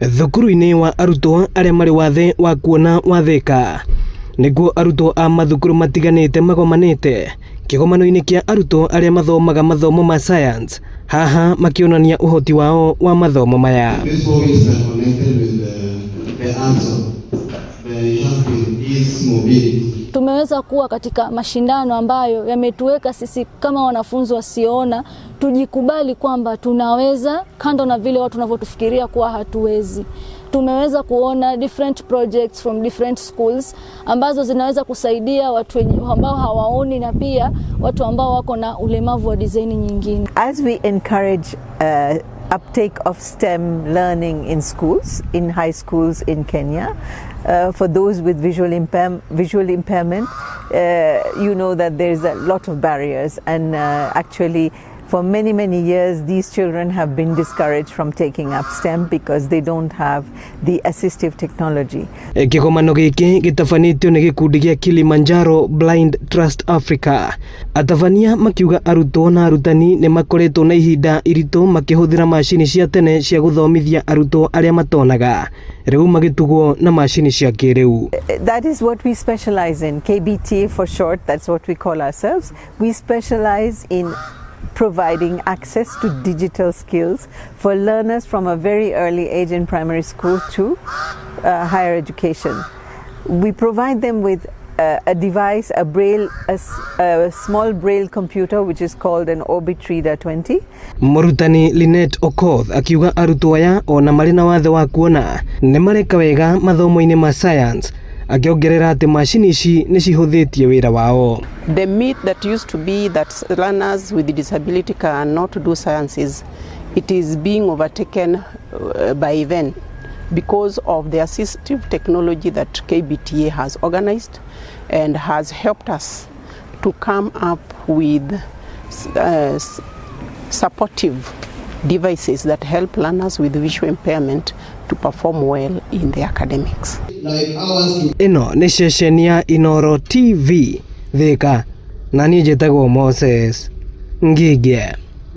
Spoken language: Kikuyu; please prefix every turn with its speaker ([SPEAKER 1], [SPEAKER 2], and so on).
[SPEAKER 1] Thukuru-inĩ wa arutwo arĩa marĩ wathe wa kuona wa Thĩka nĩkuo arutwo a mathukuru matiganĩte magomanĩte kĩgomano-inĩ kĩa arutwo arĩa mathomaga mathomo ma science haha makĩonania ũhoti wao wa mathomo maya.
[SPEAKER 2] These 4 weeks are connected with the answer. They have been ease mobility.
[SPEAKER 3] Tumeweza kuwa katika mashindano ambayo yametuweka sisi kama wanafunzi wasioona tujikubali kwamba tunaweza, kando na vile watu wanavyotufikiria kuwa hatuwezi. Tumeweza kuona different projects from different schools ambazo zinaweza kusaidia watu ambao hawaoni na pia watu ambao wako na ulemavu wa design nyingine.
[SPEAKER 4] As we encourage uptake of STEM learning in schools, in high schools in Kenya, for those with visual impairment, you know that there's a lot of barriers, and actually for many, many years, these children have been discouraged from taking up STEM because they don't have the assistive technology.
[SPEAKER 1] Kĩgomano gĩkĩ gĩtabanĩtio nĩ gĩkundi gĩa Kilimanjaro Blind Trust Africa. Atabania makiuga arutwo na arutani nĩ makoretwo na ihinda iritũ makĩhũthĩra macini cia tene cia gũthomithia arutwo arĩa matonaga rĩu magĩtugwo na macini cia kĩrĩu.
[SPEAKER 4] That is what we specialize in, KBTA for short, that's what we call ourselves. We specialize in providing access to digital skills for learners from a very early age in primary school to higher education. We provide them with a device, a braille, a small braille computer, which is called an Orbit Reader 20.
[SPEAKER 1] Mũrutani Linet Okoth akiuga arutwo aya ona marĩ na wathe wa kuona nĩ mareka wega mathomo-inĩ ma science, akĩongerera atĩ macini ici nĩ cihũthĩtie wĩra wao.
[SPEAKER 5] The myth that used to be that learners with disability cannot do sciences, it is being overtaken by event because of the assistive technology that KBTA has organized and has helped us to come up with supportive devices that help learners with visual impairment to perform well in the academics.
[SPEAKER 2] Like ours.
[SPEAKER 1] Ĩno nĩ ceceni ya Inoro TV Thĩka na niĩ njĩtagwo Moses Ngige.